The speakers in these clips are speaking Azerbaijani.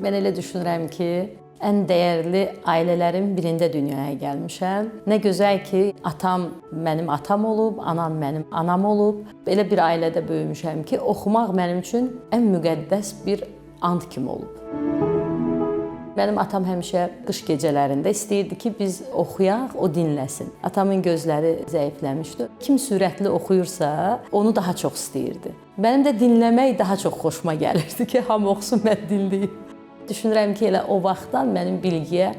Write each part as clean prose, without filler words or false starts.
Mən elə düşünürəm ki, ən dəyərli ailələrin birində dünyaya gəlmişəm. Nə gözəl ki, atam mənim atam olub, anam mənim anam olub. Belə bir ailədə böyümüşəm ki, oxumaq mənim üçün ən müqəddəs bir and kimi olub. Mənim atam həmişə qış gecələrində istəyirdi ki, biz oxuyaq, o dinləsin. Atamın gözləri zəifləmişdi. Kim sürətli oxuyursa, onu daha çox istəyirdi. Mənim də dinləmək daha çox xoşuma gəlirdi ki, hamı oxusun, mən dinləyim. Düşünürəm ki, elə o vaxtdan mənim bilgiyə,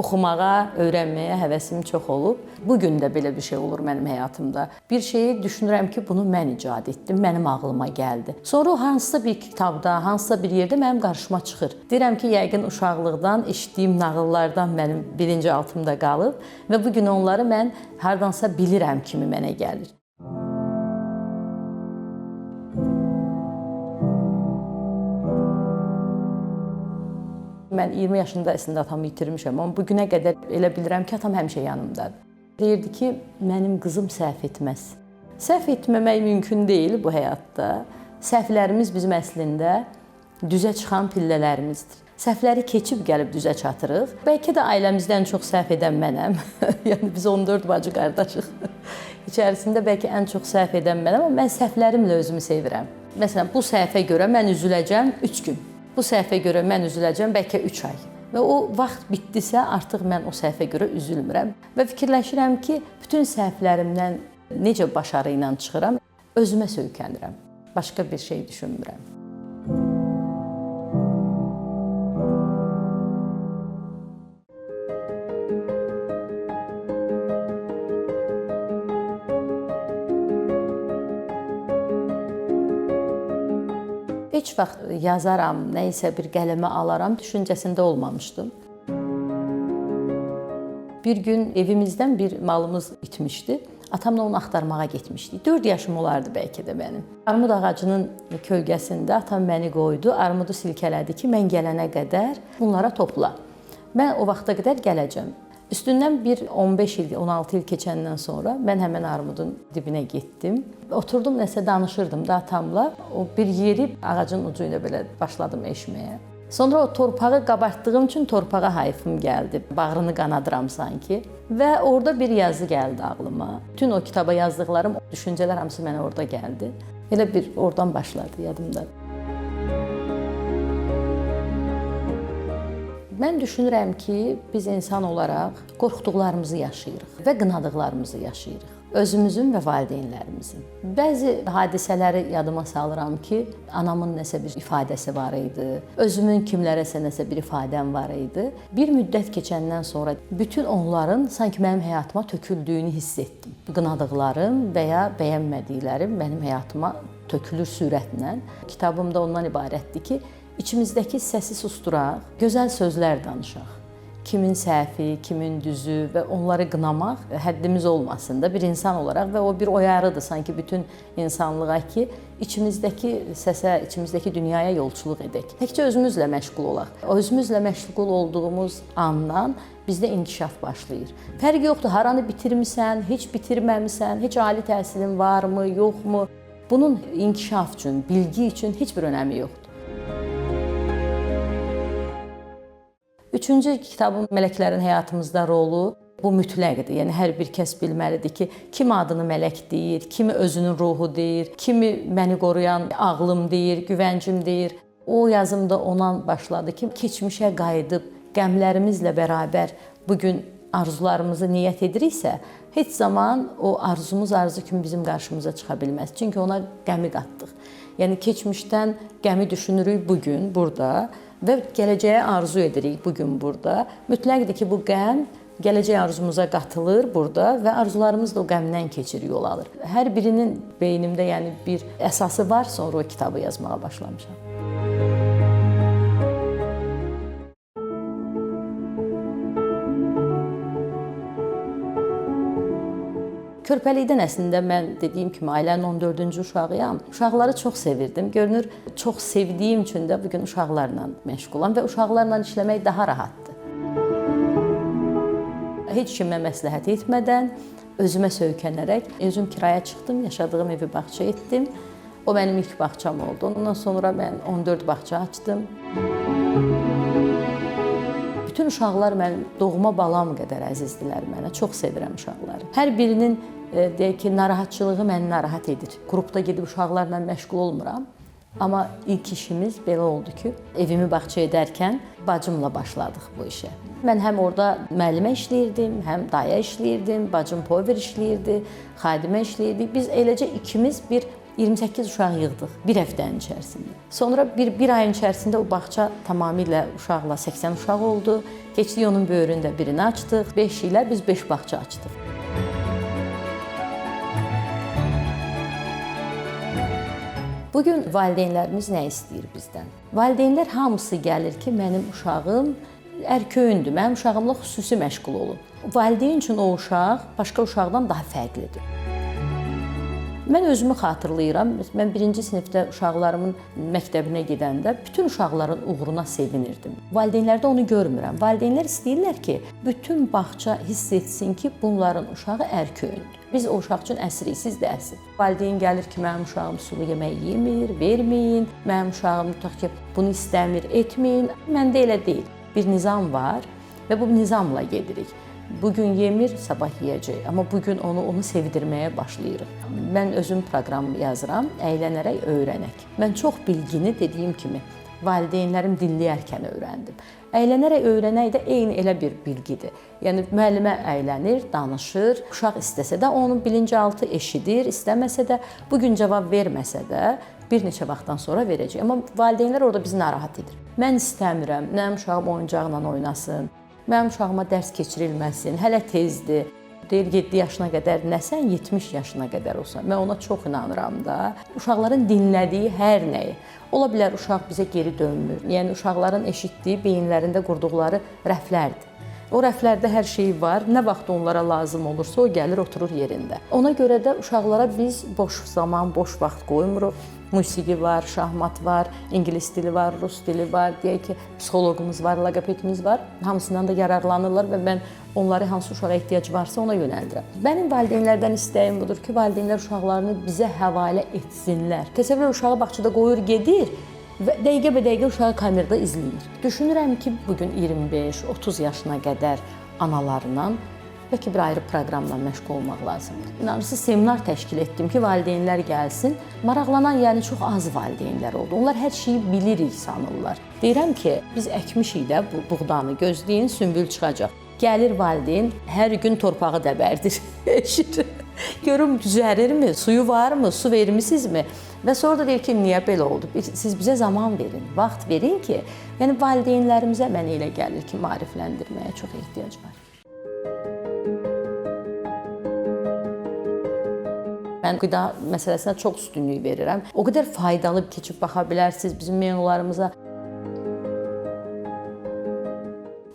oxumağa, öyrənməyə həvəsim çox olub. Bu gün də belə bir şey olur mənim həyatımda. Bir şeyi düşünürəm ki, bunu mən icad etdim, mənim ağlıma gəldi. Sonra o hansısa bir kitabda, hansısa bir yerdə mənim qarşıma çıxır. Deyirəm ki, yəqin uşaqlıqdan eşitdiyim nağıllardan mənim birinci altımda qalıb və bu gün onları mən hardansa bilirəm kimi mənə gəlir. Mən 20 yaşında əslində atamı itirmişəm, amma bu günə qədər elə bilirəm ki, atam həmişə yanımdadır. Deyirdi ki, mənim qızım səhv etməz. Səhv etməmək mümkün deyil bu həyatda. Səhvlərimiz bizim əslində düzə çıxan pillələrimizdir. Səhvləri keçib gəlib düzə çatırıq. Bəlkə də ailəmizdən çox səhv edən mənəm. Yəni biz 14 bacı qardaşıq. İçərisində bəlkə ən çox səhv edən mənəm, amma mən səhvlərimlə özümü sevirəm. Məsələn, bu səhvə görə mən üzüləcəm 3 gün. Bu səhvə görə mən üzüləcəm bəlkə 3 ay. Və o vaxt bitdisə, artıq mən o səhvə görə üzülmürəm. Və fikirləşirəm ki, bütün səhvlərimdən necə başarı ilə çıxıram, özümə söykənirəm. Başqa bir şey düşünmürəm. Heç vaxt yazaram, nə isə bir qələmə alaram düşüncəsində olmamışdım. Bir gün evimizdən bir malımız itmişdi. Atamla onu axtarmağa getmişdik. 4 yaşım olardı bəlkə də mənim. Armud ağacının kölgəsində atam məni qoydu, armudu silkələdi ki, mən gələnə qədər bunlara topla. Mən o vaxta qədər gələcəm. Üstündən bir 15 il, 16 il keçəndən sonra mən həmən armudun dibinə getdim. Oturdum, nəsə danışırdım da atamla. O bir yeri ağacın ucu ilə belə başladım eşməyə. Sonra o torpağı qabartdığım üçün torpağa hayfım gəldi. Bağrını qanadıram sanki. Və orada bir yazı gəldi ağlıma. Bütün o kitaba yazdıqlarım, düşüncələr hamısı mənə orada gəldi. Elə bir oradan başladı yadımda. Mən düşünürəm ki, biz insan olaraq qorxduqlarımızı yaşayırıq və qınadıqlarımızı yaşayırıq. Özümüzün və valideynlərimizin. Bəzi hadisələri yadıma salıram ki, anamın nəsə bir ifadəsi var idi, özümün kimlərəsə nəsə bir ifadəm var idi. Bir müddət keçəndən sonra bütün onların sanki mənim həyatıma töküldüyünü hiss etdim. Qınadıqlarım və ya bəyənmədiklərim mənim həyatıma tökülür sürətlə. Kitabım da ondan ibarətdir ki, İçimizdəki səsi susturaq, gözəl sözlər danışaq. Kimin səhvi, kimin düzü və onları qınamaq həddimiz olmasın da bir insan olaraq və o bir oyarıdır sanki bütün insanlığa ki, içimizdəki səsə, içimizdəki dünyaya yolçuluq edək. Təkcə özümüzlə məşğul olaq. Özümüzlə məşğul olduğumuz andan bizdə inkişaf başlayır. Fərqi yoxdur, haranı bitirmisən, heç bitirməmisən, heç ali təhsilin varmı, yoxmu? Bunun inkişaf üçün, bilgi üçün heç bir önəmi yoxdur. Üçüncü kitabım Mələklərin həyatımızda rolu bu mütləqdir. Yəni hər bir kəs bilməlidir ki, kim adını mələk deyir, kimi özünün ruhu deyir, kimi məni qoruyan ağlım deyir, güvəncim deyir. O yazımda ondan başladı ki, keçmişə qayıdıb qəmlərimizlə bərabər bu gün arzularımızı niyyət ediriksə, heç zaman o arzumuz arzu kimi bizim qarşımıza çıxa bilməz. Çünki ona qəmi qatdıq. Yəni keçmişdən qəmi düşünürük bu gün burada və gələcəyə arzu edirik bu gün burada. Mütləqdir ki, bu qəm gələcək arzumuza qatılır burada və arzularımız da o qəmdən keçir, yol alır. Hər birinin beynimdə yəni bir əsası var, sonra o kitabı yazmağa başlamışam. Körpəlikdən əslində mən dediyim kimi ailənin 14-cü uşağıyam. Uşaqları çox sevirdim. Görünür, çox sevdiyim üçün də bu gün uşaqlarla məşğulam və uşaqlarla işləmək daha rahatdır. Heç kimə məsləhət etmədən, özümə söykənərək özüm kirayə çıxdım, yaşadığım evi bağça etdim. O mənim ilk bağçam oldu. Ondan sonra mən 14 bağça açdım. Bütün uşaqlar mənim doğma balam qədər əzizdilər mənə. Çox sevirəm uşaqları. Hər birinin deyək ki, narahatçılığı məni narahat edir. Qrupda gedib uşaqlarla məşğul olmuram. Amma ilk işimiz belə oldu ki, evimi bağça edərkən bacımla başladıq bu işə. Mən həm orada müəllimə işləyirdim, həm daya işləyirdim, bacım pover işləyirdi, xadimə işləyirdi. Biz eləcə ikimiz bir 28 uşaq yığdıq bir həftənin içərisində. Sonra bir ayın içərisində o bağça tamamilə uşaqla 80 uşaq oldu. Keçdik onun böyründə birini açdıq. 5 ilə biz 5 bağça açdıq. Bu gün valideynlərimiz nə istəyir bizdən? Valideynlər hamısı gəlir ki, mənim uşağım ərköyündür, mənim uşağımla xüsusi məşğul olun. Valideyn üçün o uşaq başqa uşaqdan daha fərqlidir. Mən özümü xatırlayıram. Mən 1-ci sinifdə uşaqlarımın məktəbinə gedəndə bütün uşaqların uğuruna sevinirdim. Valideynlərdə onu görmürəm. Valideynlər istəyirlər ki, bütün bağça hiss etsin ki, bunların uşağı ərköyündür. Biz o uşaq üçün əsirik, siz də əsir. Valideyn gəlir ki, mənim uşağım sulu yemək yemir, verməyin, mənim uşağım tutaq ki, bunu istəmir, etməyin. Məndə elə deyil. Bir nizam var və bu nizamla gedirik. Bugün yemir, sabah yeyəcək. Amma bugün onu sevdirməyə başlayırıq. Mən özüm proqram yazıram, əylənərək öyrənək. Mən çox bilgini dediyim kimi valideynlərim dinləyərkən öyrəndim. Əylənərək öyrənək də eyni elə bir bilgidir. Yəni müəllimə əylənir, danışır. Uşaq istəsə də onun bilincaltı eşidir, istəməsə də bu gün cavab verməsə də bir neçə vaxtdan sonra verəcək. Amma valideynlər orada bizi narahat edir. Mən istəmirəm, mənim uşağım oyuncaqla oynasın. Mənim uşağıma dərs keçirilməsin, hələ tezdir. Deyir 7 yaşına qədər nəsən, 70 yaşına qədər olsan. Mən ona çox inanıram da. Uşaqların dinlədiyi hər nəyi. Ola bilər uşaq bizə geri dönmür. Yəni uşaqların eşitdiyi, beyinlərində qurduqları rəflərdir. O rəflərdə hər şey var. Nə vaxt onlara lazım olursa, o gəlir oturur yerində. Ona görə də uşaqlara biz boş zaman, boş vaxt qoymuruq. Musiqi var, şahmat var, ingilis dili var, rus dili var, deyək ki, psixoloqumuz var, loqopedimiz var. Hamısından da yararlanırlar və mən onları hansı uşağa ehtiyac varsa ona yönəldirəm. Mənim valideynlərdən istəyim budur ki, valideynlər uşaqlarını bizə həvalə etsinlər. Təsəvvür uşağı bağçada qoyur, gedir və dəqiqə-bədəqiqə uşağı kamerada izləyir. Düşünürəm ki, bugün 25-30 yaşına qədər analarla bəlkə bir ayrı proqramla məşğul olmaq lazımdır. İnanırsınız, seminar təşkil etdim ki, valideynlər gəlsin. Maraqlanan, yəni çox az valideynlər oldu. Onlar hər şeyi bilirik sanırlar. Deyirəm ki, biz əkmişik də bu buğdanı, gözləyin, sümbül çıxacaq. Gəlir valideyn, hər gün torpağı dəbərdir, eşidir. Görüm düzərirmi, suyu varmı, su vermisinizmi? Və sonra da deyir ki, niyə belə oldu? Siz bizə zaman verin, vaxt verin ki, yəni valideynlərimizə mənə elə gəlir ki, maarifləndirməyə çox ehtiyac var. Mən qida məsələsinə çox üstünlük verirəm. O qədər faydalı keçib baxa bilərsiniz bizim menularımıza.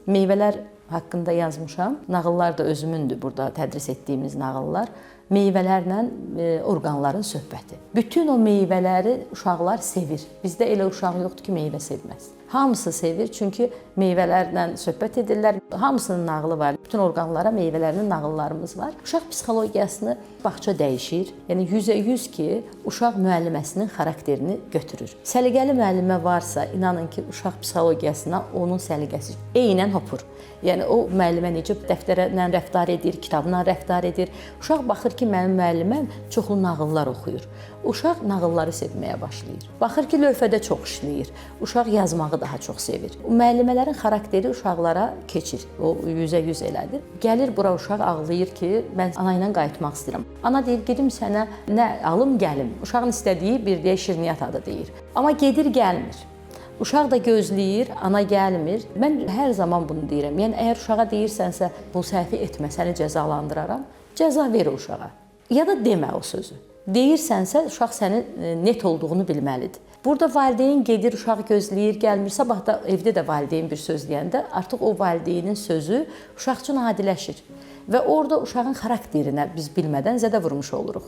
Meyvələr haqqında yazmışam. Nağıllar da özümündür burada tədris etdiyimiz nağıllar. Meyvələrlə orqanların söhbəti. Bütün o meyvələri uşaqlar sevir. Bizdə elə uşaq yoxdur ki, meyvə sevməz. Hamısı sevir, çünki meyvələrlə söhbət edirlər. Hamısının nağılı var. Bütün orqanlara meyvələrinin nağıllarımız var. Uşaq psixologiyasını bağça dəyişir. Yəni 100% ki, uşaq müəlliməsinin xarakterini götürür. Səliqəli müəllimə varsa, inanın ki, uşaq psixologiyasına onun səliqəsi eynən hopur. Yəni o müəllimə necə dəftərlə rəftar edir, kitabla rəftar edir. Uşaq baxır ki, mənim müəlliməm çoxlu nağıllar oxuyur. Uşaq nağılları sevməyə başlayır. Baxır ki, lövhədə çox işləyir. Uşaq yazmağı daha çox sevir. Müəllimələrin xarakteri uşaqlara keçir. O 100% elədir. Gəlir bura uşaq ağlayır ki, mən ana ilə qayıtmaq istəyirəm. Ana deyir, gedim sənə nə alım gəlim. Uşağın istədiyi bir deyə şirniyyat adı deyir. Amma gedir gəlmir. Uşaq da gözləyir, ana gəlmir. Mən hər zaman bunu deyirəm. Yəni əgər uşağa deyirsənsə, bu səhvi etmə, səni cəzalandıraram, cəza ver uşağa. Ya da demə o sözü. Deyirsənsə, uşaq sənin net olduğunu bilməlidir. Burada valideyn gedir, uşaq gözləyir, gəlmir. Sabah da evdə də valideyn bir söz deyəndə artıq o valideynin sözü uşaq üçün adiləşir. Və orada uşağın xarakterinə biz bilmədən zədə vurmuş oluruq.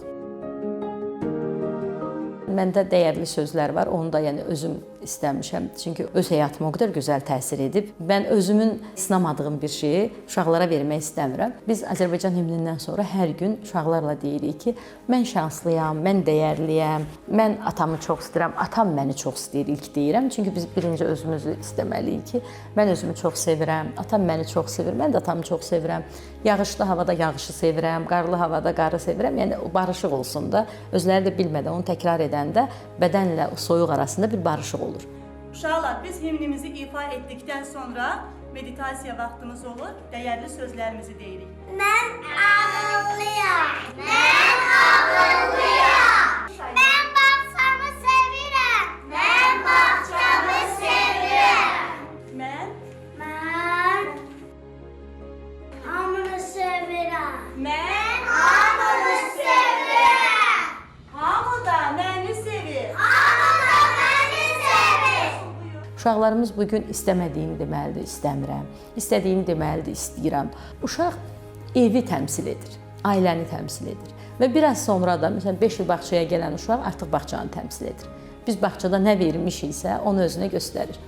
Məndə dəyərli sözlər var. Onu da yəni özüm istəmişəm. Çünki öz həyatıma o qədər gözəl təsir edib. Mən özümün sınamadığım bir şeyi uşaqlara vermək istəmirəm. Biz Azərbaycan himnindən sonra hər gün uşaqlarla deyirik ki, mən şanslıyam, mən dəyərliyəm, mən atamı çox istəyirəm, atam məni çox istəyir ilk deyirəm. Çünki biz birinci özümüzü istəməliyik ki, mən özümü çox sevirəm, atam məni çox sevir, mən də atamı çox sevirəm. Yağışlı havada yağışı sevirəm, qarlı havada qarı sevirəm. Yəni o barışıq olsun da, özləri də bilmədən onu təkrar edəndə bədənlə o soyuq arasında bir barışıq olur. Uşaqlar, biz himnimizi ifa etdikdən sonra meditasiya vaxtımız olur, dəyərli sözlərimizi deyirik. Mən ağıllıyam. Mən ağıllıyam. Mən bağçamı sevirəm. Mən bağçamı sevirəm. Mən, Mən hamını sevirəm. mən, Hamını sevirəm. hamı da məni sevir. Hamı da məni sevir. Uşaqlarımız bu gün istəmədiyini deməlidir, istəmirəm. İstədiyini deməlidir, istəyirəm. Uşaq evi təmsil edir, ailəni təmsil edir. Və biraz sonra da, məsələn, 5 il bağçaya gələn uşaq artıq bağçanı təmsil edir. Biz bağçada nə vermişiksə, onu özünə göstərir.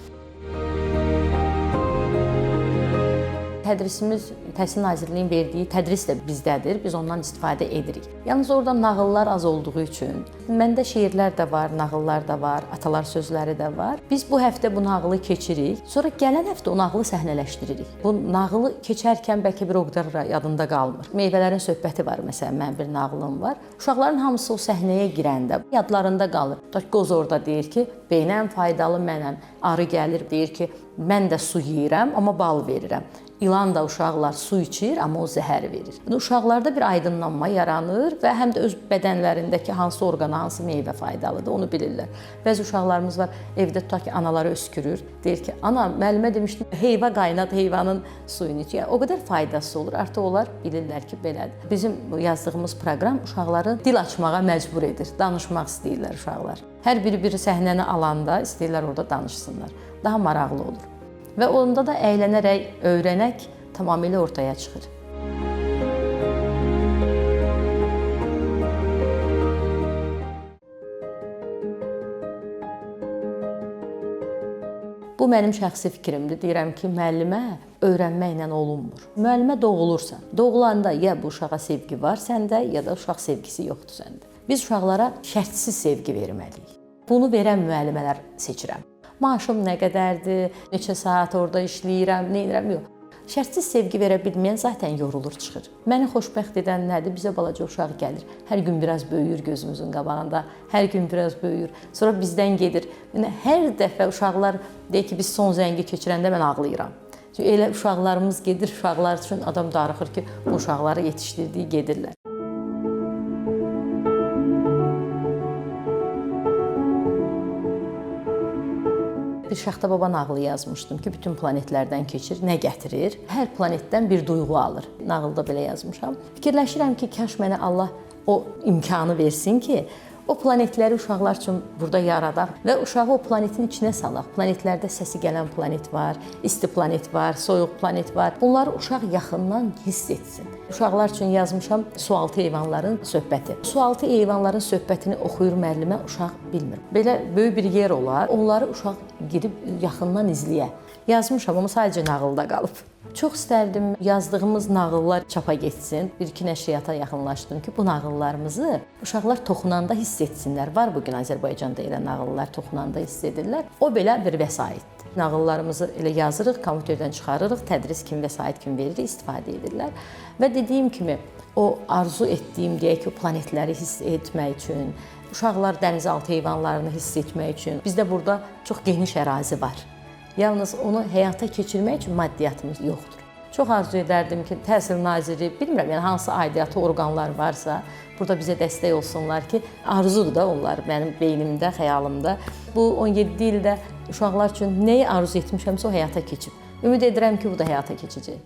Tədrisimiz Təhsil Nazirliyinin verdiyi tədris də bizdədir. Biz ondan istifadə edirik. Yalnız orada nağıllar az olduğu üçün məndə şeirlər də var, nağıllar da var, atalar sözləri də var. Biz bu həftə bu nağılı keçirik. Sonra gələn həftə o nağılı səhnələşdiririk. Bu nağılı keçərkən bəlkə bir o qədər yadında qalmır. Meyvələrin söhbəti var məsələn, mənim bir nağılım var. Uşaqların hamısı o səhnəyə girəndə yadlarında qalır. Tutaq qoz orada deyir ki, beynəm faydalı mənəm. Arı gəlir deyir ki, mən də su yeyirəm, amma bal verirəm. İlan da uşaqlar su içir, amma o zəhər verir. Yəni uşaqlarda bir aydınlanma yaranır və həm də öz bədənlərindəki hansı orqana, hansı meyvə faydalıdır, onu bilirlər. Bəzi uşaqlarımız var, evdə tutaq ki, anaları öskürür. Deyir ki, ana, müəllimə demişdim, heyva qaynat, heyvanın suyunu iç. Yəni o qədər faydası olur. Artıq onlar bilirlər ki, belədir. Bizim yazdığımız proqram uşaqları dil açmağa məcbur edir. Danışmaq istəyirlər uşaqlar. Hər biri bir səhnəni alanda istəyirlər orada danışsınlar. Daha maraqlı olur. Və onda da əylənərək öyrənək tamamilə ortaya çıxır. Bu mənim şəxsi fikrimdir. Deyirəm ki, müəllimə öyrənməklə olunmur. Müəllimə doğulursan, doğulanda ya bu uşağa sevgi var səndə, ya da uşaq sevgisi yoxdur səndə. Biz uşaqlara şərtsiz sevgi verməliyik. Bunu verən müəllimələr seçirəm. Maaşım nə qədərdir, neçə saat orada işləyirəm, nə edirəm, yox. Şərtsiz sevgi verə bilməyən zaten yorulur, çıxır. Məni xoşbəxt edən nədir? Bizə balaca uşaq gəlir. Hər gün biraz böyüyür gözümüzün qabağında, hər gün biraz böyüyür. Sonra bizdən gedir. Yəni hər dəfə uşaqlar deyir ki, biz son zəngi keçirəndə mən ağlayıram. Çünki elə uşaqlarımız gedir, uşaqlar üçün adam darıxır ki, bu uşaqları yetişdirdiyi gedirlər. Bir Şaxta Baba nağılı yazmışdım ki, bütün planetlərdən keçir, nə gətirir? Hər planetdən bir duyğu alır. Nağılda belə yazmışam. Fikirləşirəm ki, kaş mənə Allah o imkanı versin ki, o planetləri uşaqlar üçün burada yaradaq və uşağı o planetin içinə salaq. Planetlərdə səsi gələn planet var, isti planet var, soyuq planet var. Bunları uşaq yaxından hiss etsin. Uşaqlar üçün yazmışam sualtı heyvanların söhbəti. Sualtı heyvanların söhbətini oxuyur müəllimə, uşaq bilmir. Belə böyük bir yer olar, onları uşaq girib yaxından izləyə. Yazmışam, amma sadəcə nağılda qalıb. Çox istərdim yazdığımız nağıllar çapa getsin. Bir-iki nəşriyyata yaxınlaşdım ki, bu nağıllarımızı uşaqlar toxunanda hiss etsinlər. Var bugün Azərbaycanda elə nağıllar toxunanda hiss edirlər. O belə bir vəsaitdir. Nağıllarımızı elə yazırıq, kompüterdən çıxarırıq, tədris kimi, vəsait kimi veririk, istifadə edirlər. Və dediyim kimi, o arzu etdiyim, deyək ki, o planetləri hiss etmək üçün, uşaqlar dənizaltı heyvanlarını hiss etmək üçün bizdə burada çox geniş ərazi var. Yalnız onu həyata keçirmək üçün maddiyyatımız yoxdur. Çox arzu edərdim ki, Təhsil Naziri, bilmirəm, yəni hansı aidiyyatı orqanlar varsa, burada bizə dəstək olsunlar ki, arzudur da onlar mənim beynimdə, xəyalımda. Bu 17 ildə uşaqlar üçün nəyi arzu etmişəmsə o həyata keçib. Ümid edirəm ki, bu da həyata keçəcək.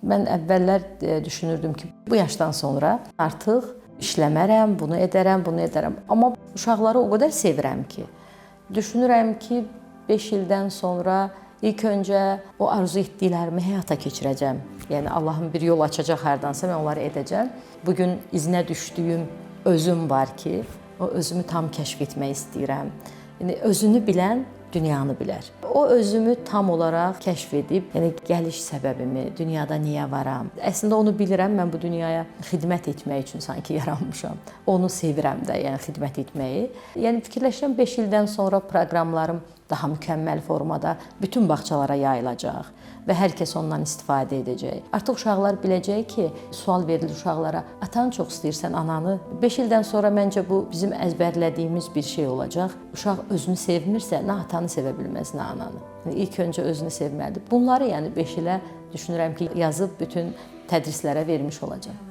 Mən əvvəllər düşünürdüm ki, bu yaşdan sonra artıq işləmərəm, bunu edərəm, bunu edərəm. Amma uşaqları o qədər sevirəm ki, düşünürəm ki, 5 ildən sonra İlk öncə o arzu etdiklərimi həyata keçirəcəm. Yəni Allahım bir yol açacaq hardansa, mən onları edəcəm. Bu gün izinə düşdüyüm özüm var ki, o özümü tam kəşf etmək istəyirəm. Yəni özünü bilən dünyanı bilər. O özümü tam olaraq kəşf edib, yəni gəliş səbəbimi, dünyada niyə varam? Əslində onu bilirəm, mən bu dünyaya xidmət etmək üçün sanki yaranmışam. Onu sevirəm də, yəni xidmət etməyi. Yəni fikirləşirəm 5 ildən sonra proqramlarım daha mükəmməl formada bütün bağçalara yayılacaq və hər kəs ondan istifadə edəcək. Artıq uşaqlar biləcək ki, sual verilir uşaqlara, atanı çox istəyirsən, ananı? 5 ildən sonra məncə bu bizim əzbərlədiyimiz bir şey olacaq. Uşaq özünü sevmirsə, nə atanı sevə bilməz, nə ananı. Yəni ilk öncə özünü sevməlidir. Bunları yəni 5 ilə düşünürəm ki, yazıb bütün tədrislərə vermiş olacaq.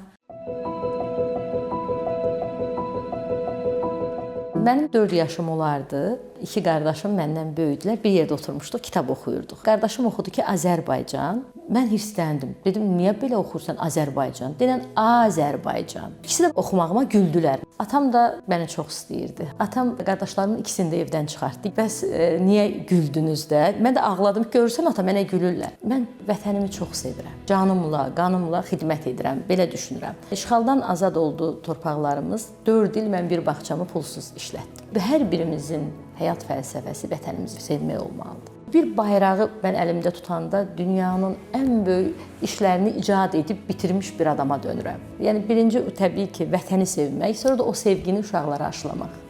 Mənim 4 yaşım olardı. İki qardaşım məndən böyüdülər. Bir yerdə oturmuşduq, kitab oxuyurduq. Qardaşım oxudu ki, Azərbaycan. Mən hirsləndim. Dedim, niyə belə oxuyursan Azərbaycan? Denən Azərbaycan. İkisi də oxumağıma güldülər. Atam da məni çox istəyirdi. Atam qardaşlarımın ikisini də evdən çıxartdı. Bəs niyə güldünüz də? Mən də ağladım. Görürsən ata, mənə gülürlər. Mən vətənimi çox sevirəm. Canımla, qanımla xidmət edirəm. Belə düşünürəm. İşğaldan azad oldu torpaqlarımız. 4 il mən bir bağçamı pulsuz işlətdim. Və hər birimizin həyat fəlsəfəsi vətənimizi sevmək olmalıdır. Bir bayrağı mən əlimdə tutanda dünyanın ən böyük işlərini icad edib bitirmiş bir adama dönürəm. Yəni birinci təbii ki, vətəni sevmək, sonra da o sevgini uşaqlara aşılamaq.